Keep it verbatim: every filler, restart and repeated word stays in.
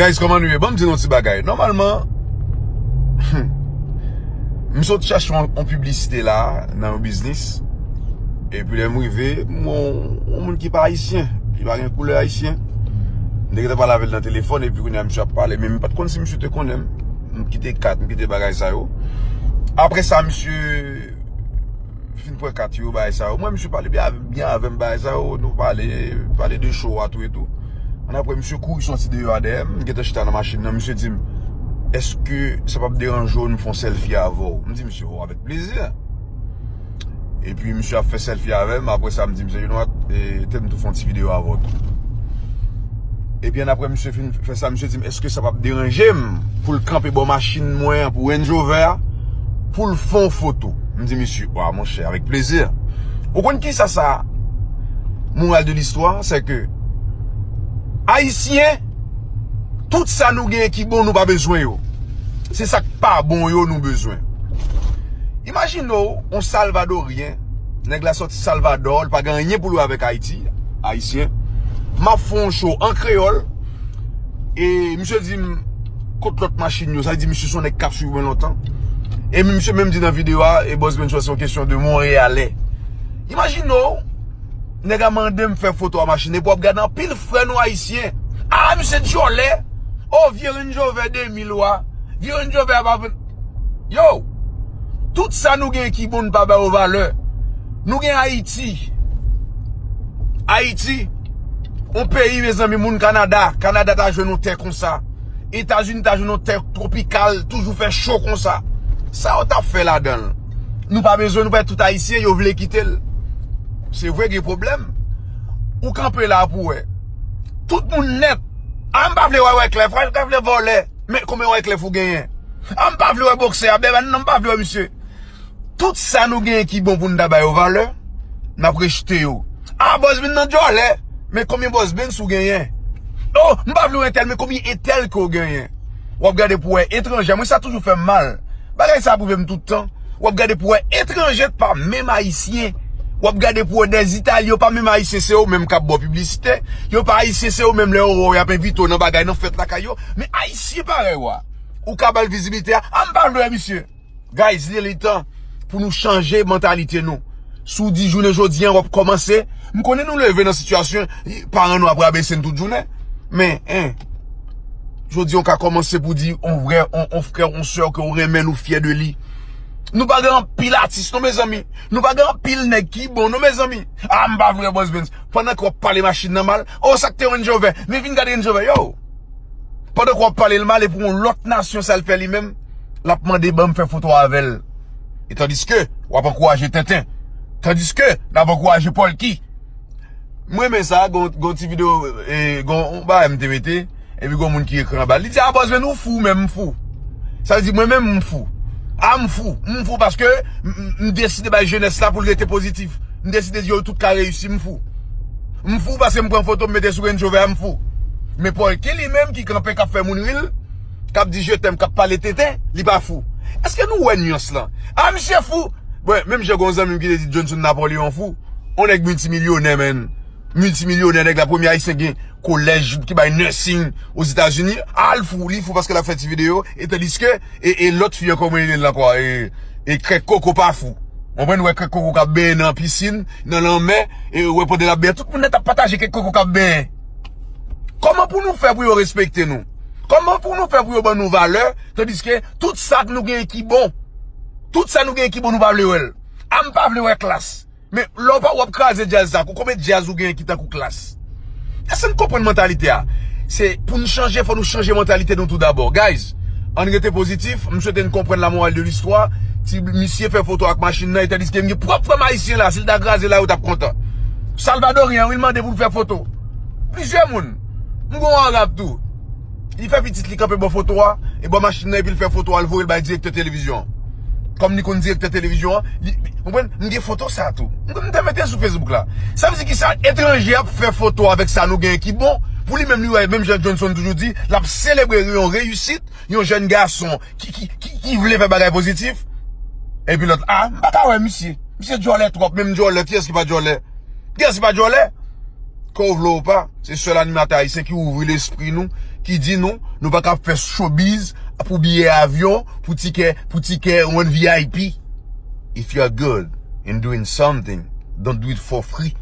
Guys, kòman nou ye? Ban m di nou yon ti bagay. Nòmalman, m sot chache yon, yon piblisite la, nan yon biznis. Epi lè m rive, m wè yon, yon moun ki pa ayisyen. Li pa gen koulè ayisyen. M te gentan pale avè l nan telefòn, epi kounye a misye ap pale, men m pa t konn si misye te konnen m. M kite kat, m kite bagay sa yo. Apre sa, misye fin pran kat yo, bagay sa yo. Mwen, misye pale byen avè, byen avè m, bagay sa yo. Nou pale, pale de show a tou e tou. Annapre, misye kouri soti deyò a dèyè m, m gentan chita nan machin nan. Misye di m, èske sa p ap deranje w nou fè yon sèlfi avè w? M di misye, o, avèk plezi. Epi misye ap fè sèlfi avè m. Apre sa, m di misye, you know what? E, te m tou fè yon ti videyo avè w tou. Epi annapre, misye fin fè sa, misye di m, èske sa p ap deranje m pou l kanpe bò machin mwen an, pou Range Rover a, pou l fè yon foto? M di misye, wa, monchè, avèk plezi. Ou konn kisa sa? Moral de listwa, se ke Ayisyen, tout sa nou genyen ki bon, nou pa bezwen yo. Se sa k pa bon yo, nou bezwen. Imajine w, yon Salvadoryen, nèg la sòti Salvadò, li pa gen anyen pou l wè avèk Ayiti, Ayisyen. M ap fè yon show an kreyòl, e misye di m, kot lòt machin yo? Sa vle di misye se yon nèg k ap swiv mwen lontan. E misye menm di nan videyo a, e Boss Ben Choix, se yon kesyon de Monreyalè. Imajine w, nèg la mande m fè foto a machin, epi w ap gade anpil frè nou ayisyen. A, misye djòlè. O, vye Range Rover de mil wa. Vye Range Rover a pa vin. Yo, tout sa nou gen ki bon, nou pa ba yo valè. Nou gen Ayiti. Ayiti, yon peyi, mezanmi, moun Kanada. Kanada ta jwenn yon tè konsa. Etazini ta jwenn yon tè twopikal, toujou fè cho konsa. Sa yo t ap fè ladan l? Nou pa bezwen, nou pa tout ayisyen, yo vle kite l. Se vre, gen pwoblèm. Ou kanpe la pou wè. Tout moun nèt. A, m pa vle wè Wyclef, Wyclef vle vòlè. Men konbyen Wyclef ou genyen? A, m pa vle wè boksè a, Bèbèn, non, m pa vle wè misye. Tout sa nou genyen ki bon pou n ta ba yo valè, n ap rejte yo. A, Boss Ben nan djòlè, men konbyen Boss Ben ou genyen? O, m pa vle wè entèl, men konbyen entèl ke w genyen? W ap gade pou wè etranje. Mwen, sa toujou fè m mal. Bagay sa ap rive m tout tan. W ap gade pou wè etranje pa menm ayisyen. W ap gade pou wè dèzitalyen, yo pa menm ayisyen, se yo menm k ap ba w piblisite. Yo pa ayisyen, se yo menm lè yo wè w, y ap envite w nan bagay, nan fèt lakay yo. Men ayisyen parèy w a, ou ka ba l vizibilite a. A, m pa vle wè misye. Guys, li, li tan pou nou chanje mantalite nou. Si w di jounen jodi a, w ap kòmanse. M konnen nou leve nan sitiyasyon, paran nou ap rabese n tout jounen. Men, en, jodi a, w ka kòmanse pou di yon vrè, yon, yon frè, yon sè ke w renmen, nou fyè de li. Nou pa gen anpil atis, non, mezanmi. Nou pa gen anpil nèg ki bon, non, mezanmi. A, m pa vle wè Boss Ben. Pandan ke w ap pale machin nan mal, o, sa k te Range Rover? Men vin gade Range Rover, yo. Pandan ke w ap pale l mal, e pou yon lòt nasyon sa l fè li menm, l ap mande ban m fè foto avè l. E tandiske w ap ankouraje Tenten. Tandiske n ap ankouraje Polky. Mwen renmen sa, gon, gon ti videyo, e, gon yon bagay m te mete, epi gon moun ki ekri anba l. Li di, a, Boss Ben, ou fou, menm m fou. Sa vle di, mwen menm, m fou. A, m fou. M fou paske m, m, m deside bay jenès la pou l rete pozitif. M deside di yo tout ka reyisi, m fou. M fou paske m pran foto, m mete sou Range Rover a, m fou. Men Polky li menm ki kanpe, k ap fè moun ri l, k ap di je t'aime, k ap pale tenten, li pa fou. Èske nou wè nyans lan? A, misye fou! Bon, menm jan gon zanmi m ki te di Johnson Napoléon fou. On nèg miltimilyonè, menn. Miltimilyonè, nèg la premye ayisyen gen kolèj ki bay nursing Ozetazini. A, l fou, li fou paske l ap fè ti videyo. E tandiske, e, e lòt fi ankò, mwen rele l ankò, e, e Krèk Koko pa fou. Ou konprann, wè Krèk Koko k ap benyen nan pisin, nan lanmè, e wè pandan l ap benyen, tout moun nèt ap pataje Krèk Koko k ap benyen. Kòman pou nou fè pou yo respekte nou? Kòman pou nou fè pou yo ban nou valè, tandiske tout sa k nou genyen ki bon, tout sa nou genyen ki bon, nou pa vle wè l? A, m pa vle wè klas. Men lè w pa, w ap kraze djaz sa, kou konbyen djaz ou genyen ki tankou klas? Èske n konprann mantalite a? Se pou n chanje, fò nou chanje mantalite nou tou dabò. Guys, ann rete pozitif, m swete n konprann la morale de l'histoire. Ti misye fè foto ak machin nan, e tandiske m gen pwòp frè m ayisyen la, si l ta kraze la, yo t ap kontan. Salvadoryen an, wi, l mande pou l fè foto. Plizyè moun. M gon Arab tou. Li fè pitit li kanpe bò foto a, e bò machin nan, epi l fè foto a, l voye l bay direktè televizyon an. Kòm li konn direktè televizyon an, li, li, ou konprann? M gen foto sa tou. M, m te mete l sou Facebook la. Sa vle di kisa? Etranje ap fè foto avèk sa nou genyen ki bon. Pou li menm, li wè, menm jan Johnson toujou di, l ap selebre yon reyisit, yon jèn gason ki, ki, ki, ki vle fè bagay pozitif. Epi lòt, a, m pa ka wè misye. Misye djòlè twòp, menm djòlè, kiyès ki pa djòlè? Kiyès ki pa djòlè? Ke w vle ou pa, se sèl animatè ayisyen ki ouvri lespri nou, ki di nou, nou pa ka fè showbiz pou biyè avyon, pou tikè, pou tikè yon V I P. If you are good in doing something, don't do it for free.